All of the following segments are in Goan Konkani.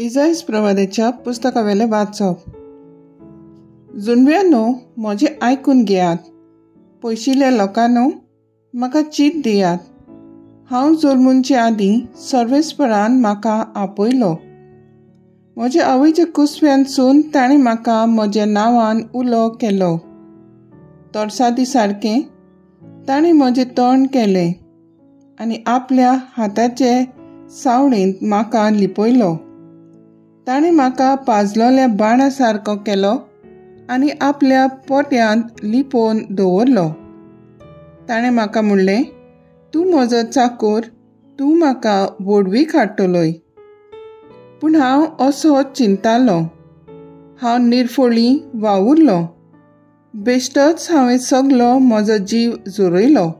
इजायस प्रवादाच्या पुस्तकावेलें वाचप. जुनव्यानो, म्हजें आयकून घेयात. पयशिल्ल्या लोकांनो, म्हाका चीत दियात. हांव जल्मुचे आदीं सर्वेस्परान म्हाका आपयलो. म्हज्या आवयच्या कुसव्यानसून ताणें म्हाका म्हज्या नांवान उलो केलो. तरसादी सारकें ताणें म्हजें तोंड केलें आनी आपल्या हाताचे सावळेंत म्हाका लिपयलो. ताणें म्हाका पाजलोल्या बाणा सारको केलो आनी आपल्या पोट्यांत लिपोवन दवरलो. ताणें म्हाका म्हणलें, तूं म्हजो चाकोर, तूं म्हाका व्हडवीक हाडटलोय. पूण हांव असो चिंतालो, हांव निर्फोळी वावुरलो. बेश्टोच हांवें सगलो म्हजो जीव जोरयलो.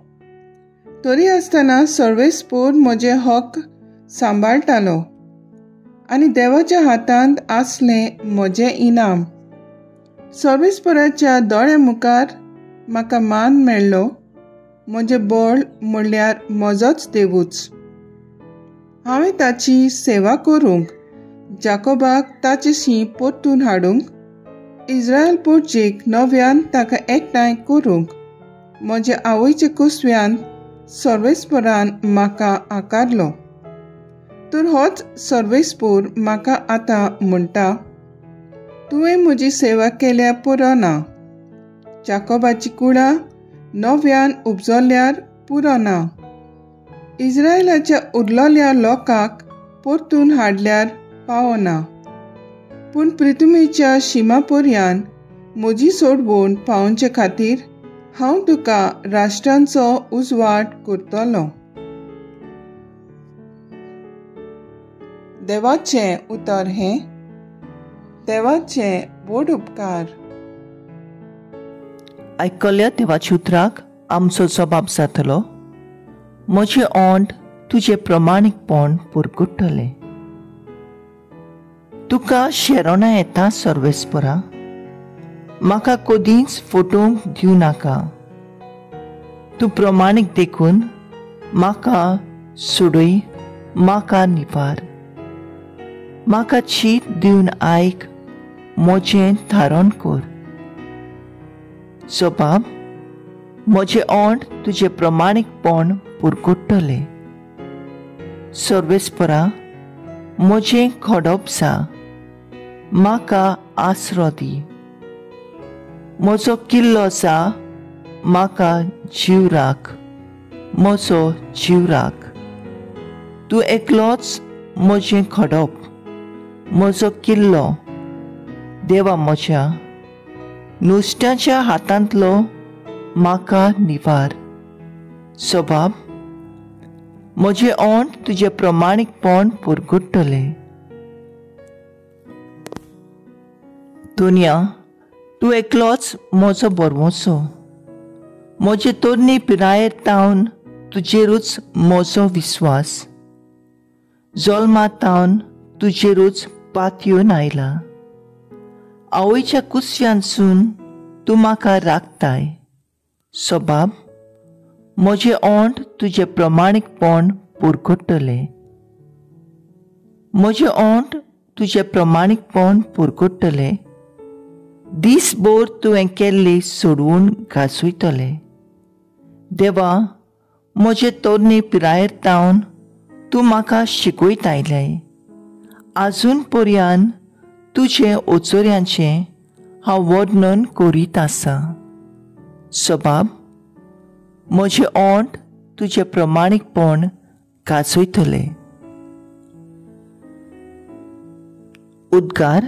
तरी आसतना सर्वेस्पोर म्हजे हक सांबाळटालो आनी देवाच्या हातांत आसलें म्हजें इनाम. सर्वेस्पराच्या दोळ्या मुखार म्हाका मान मेळ्ळो. म्हजें बळ म्हणल्यार म्हजोच देवूच. हांवें ताची सेवा करूंक, जाकोबाक ताचेशी परतून हाडूंक, इज्रायल पोर्चेक नव्यान ताका एकठांय करूंक म्हज्या आवयच्या कुसव्यान सर्वेस्परान म्हाका आकारलो. तर होच सर्वेस्पोर म्हाका आतां म्हणटा, तुवें म्हजी सेवा केल्या पुरो ना, जाकोबाची कुळां नव्यान उपजल्यार पुरो ना, इज्रायलाच्या उरलेल्या लोकांक परतून हाडल्यार पावना, पूण पृथ्वीच्या शिमा पर्यान म्हजी सोडवण पावोवचे खातीर हांव तुका राष्ट्रांचो उजवाड करतलो. देवाचें उतर हें. देवाचे व्हड उपकार. आयकल्या देवाच्या उतराक आमचो जबाब जातलो. म्हजें ओंठ तुजें प्रमाणीकपण पुरकुट्टलें. तुका शेरोणा येता सर्वेस्परा, म्हाका कदींच फटोवंक दिवं नाका. तूं प्रमाणीक देखून म्हाका सोडय, म्हाका निवार. म्हाका चीत दिवन आयक, म्हजें थारण कर. जबाब, म्हजें ओंठ तुजें प्रमाणीकपण पुरकुट्टलें. सर्वेस्परा, म्हजें खडप जा, म्हाका आसरो दी. म्हजो किल्लो जा, म्हाका जीव राख, म्हजो जीव राख. तूं एकलोच म्हजें खडप, म्हजो किल्लो. देवा म्हज्या, नुस्त्याच्या हातांतलो म्हाका निवार. सबाब, म्हजें ओंठ तुजें प्रमाणीकपण पुरकुट्टलें. दुनिया, तूं एकलोच म्हजो बरवसो. म्हजे तरणी पिरायेर तावन तुजेरूच म्हजो विस्वास. जल्मा तावन तुजेरूच पातयेवन आयला. आवयच्या कुसव्यानसून तूं म्हाका राखताय. सबाब, म्हजें ओंठ तुजें प्रमाणीकपण पुरकुट्टलें. म्हजें ओंठ तुजें प्रमाणीकपण पुरकुट्टलें. दीसभर तुवें केल्ली सोडवून घासयतलें. देवा, म्हजे तरणे पिरायेर तावन तूं म्हाका शिकयत आयलें. आजून पर्यान तुजें ओचोऱ्यांचें हांव वर्णन करीत आसा. सबाब, म्हजें ओंठ तुजें प्रमाणीकपण गाजयतलें. उद्गार.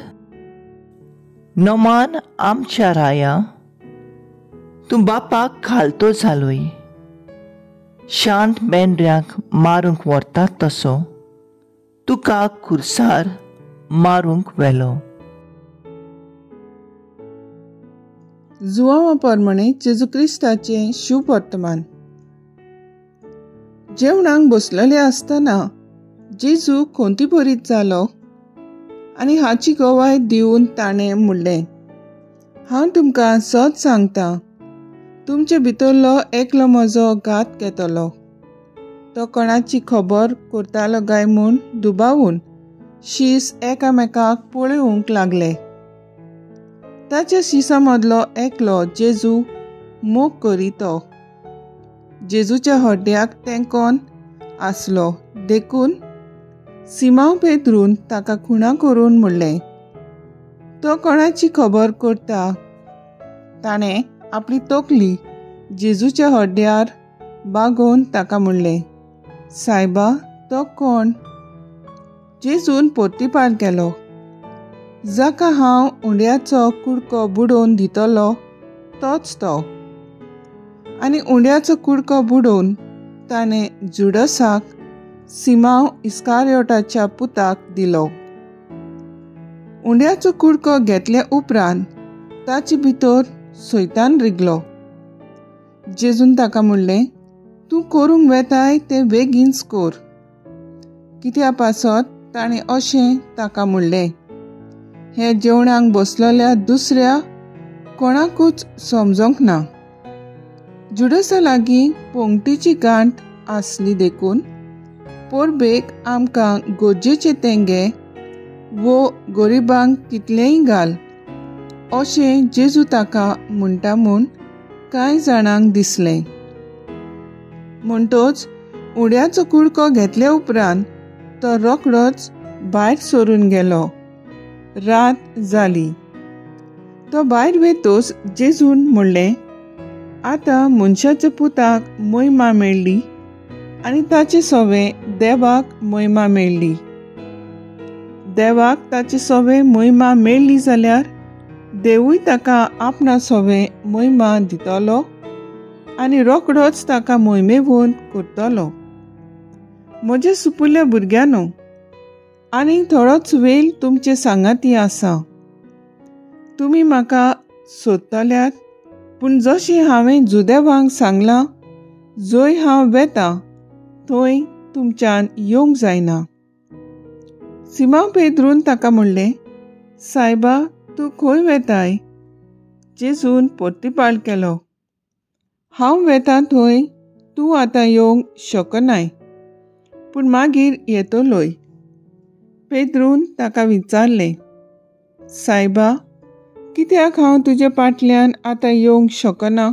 नमान आमच्या राया, तूं बापाक घालतो जालोय. शांत मेंढऱ्यांक मारूंक व्हरतात तसो तुका खुर्सार मारूंक व्हेलो. जुवांवा प्रमाणे जेजू क्रिस्ताचें शुभ वर्तमान. जेवणाक बसलेले आसतना जेजू खोंतीभरीत जालो आनी हाची गवाय दिवन ताणें म्हणलें, हांव तुमकां सत सांगता, तुमचे भितरलो एकलो म्हजो घात घेतलो. तो कोणाची खबर करतालो काय म्हूण दुबावून शीस एकामेकाक पळोवंक लागले. ताच्या शिसां मदलो एकलो जेजू मोग करी तो जेजूच्या हड्ड्याक तेंकोन आसलो देखून सिमांव पेद्रून ताका खुणा करून म्हणलें, तो कोणाची खबर करता? ताणें आपली तकली जेजूच्या हड्ड्यार बागोवन ताका म्हणलें, सायबा, तो कोण? जेजून पोर्तिपार केलो, जाका हांव उंड्याचो कुडको बुडोवन दितलो तोच तो. आनी उंड्याचो कुडको बुडोवन ताणें जुडसाक, सिमांव इस्कारियोटाच्या पुताक दिलो. उंड्याचो कुडको घेतल्या उपरांत ताचे भितर सैतान रिगलो. जेजून ताका म्हणलें, तूं करूंक वेताय तें बेगीनच कर. कित्या पासत ताणें अशें ताका म्हणलें, हें जेवणाक बसलेल्या दुसऱ्या कोणाकूच समजोंक ना. जुडसा लागीं पोंगटीची गांठ आसली देखून पोरबेक आमकां गरजेचे तेंगे वो गरिबांक कितलेंय घाल अशें जेजू ताका म्हणटा म्हूण कांय जाणांक दिसलें. म्हणटच उड्याचो कुडको घेतल्या उपरांत तो रोकडोच भायर सरून गेलो. रात जाली. तो भायर वेतोच जेजून म्हणलें, आतां मनशाच्या पुताक मोहिमा मेळ्ळी आनी ताचे सवें देवाक मोहिमा मेळ्ळी. देवाक ताचे सवें मोहिमा मेळ्ळी जाल्यार देवूय ताका आपणा सवें मोहिमा दितलो आनी रोकडोच ताका मोहिमेवंत करतलो. म्हज्या सुपुल्ल्या भुरग्यांनो, आनी थोडोच वेळ तुमचे सांगाती आसा. तुमी म्हाका सोदतल्यात, पूण जशें हांवें जुदेवांक सांगलां, जंय हांव वेता थंय तुमच्यान येवंक जायना. सिमांव पेद्रून ताका म्हणलें, सायबा, तूं खंय वेताय? जेजून पोर्तिपाळ केलो, हांव वेता थंय तूं आतां येवंक शकनाय, पूण मागीर येतलोय. पेद्रून ताका विचारलें, सायबा, कित्याक हांव तुजे पाटल्यान आतां येवंक शकना?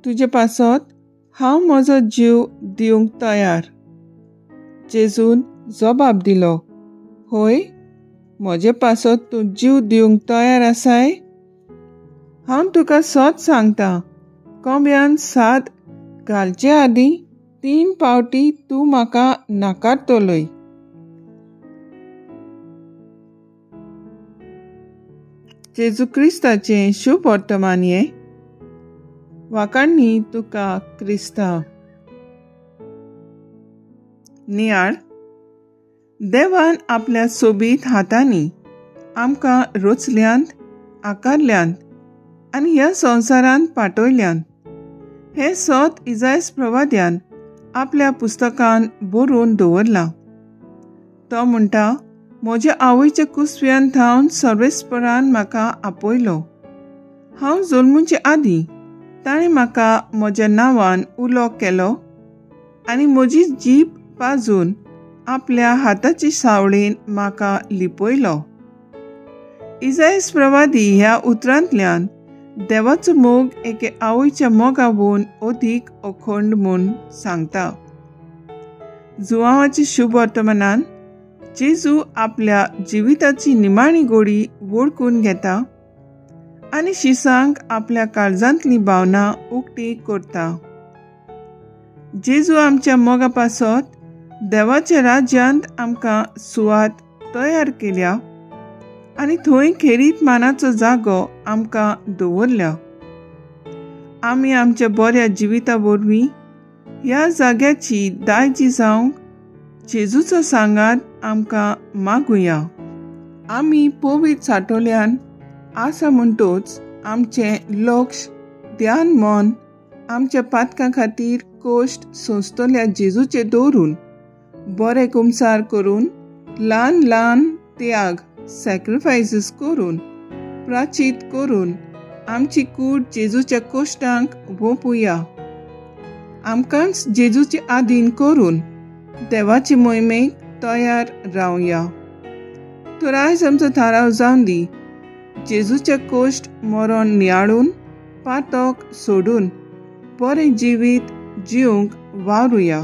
तुजे पासत हांव म्हजो जीव दिवंक तयार. जेजून जबाब दिलो, हय, म्हजे पासत तूं जीव दिवंक तयार आसाय? हांव तुका सत सांगता, कोंब्यान साद घालचे आदीं 3 पावटी तूं म्हाका नाकारतलोय. जेजू क्रिस्ताचें शुभ वर्तमान हें. वाकांनी तुका क्रिस्ता. नियाळ. देवान आपल्या सोबीत हातांनी आमकां रचल्यांत, आकारल्यांत आनी ह्या संवसारांत पाठयल्यांत. हें सत इजायस प्रवाद्यान आपल्या पुस्तकान बरोवन दवरलां. तो म्हणटा, म्हज्या आवयच्या कुसव्यान थावन सर्वेस्परान म्हाका आपयलो. हांव जल्मुचे आदीं ताणें म्हाका म्हज्या नांवान उलो केलो आनी म्हजी जीब पाजून आपल्या हाताची सावळेन म्हाका लिपयलो. इजायस प्रवादी ह्या उतरांतल्यान देवाचो मोग एके आवयच्या मोगावून अदीक अखंड म्हूण सांगता. जुवांवाच्या शुभ वर्तमानान जेजू आपल्या जिविताची निमाणी गोडी वळखून घेता आनी शिसांक आपल्या काळजांतली भावना उक्ती करता. जेजू आमच्या मोगा पासत देवाच्या राज्यांत आमकां सुवात तयार केल्या आनी थंय खेरीत मानाचो जागो आमकां दवरल्या. आमी आमच्या बऱ्या जिविता वरवीं ह्या जाग्याची दायजी जावंक जेजूचो सांगात आमकां मागुया. आमी पवित्र साठोल्यान आसा म्हणटोच आमचें लक्ष, ध्यान, मन आमच्या पातकां खातीर कश्ट सोंसतल्या जेजूचे दवरून बरे कुमसार करून, ल्हान ल्हान त्याग सॅक्रिफायसीस करून, प्राचीत करून आमची कूड जेजूच्या कश्टांक वोंपुया. आमकांच जेजूचे आदीन करून देवाचे मोहिमेक तयार रावया. तर आयज आमचो थाराव जावन दी, जेजूचे कोश्ट मरण नियाळून पातक सोडून बरें जिवीत जिवंक वावरुया.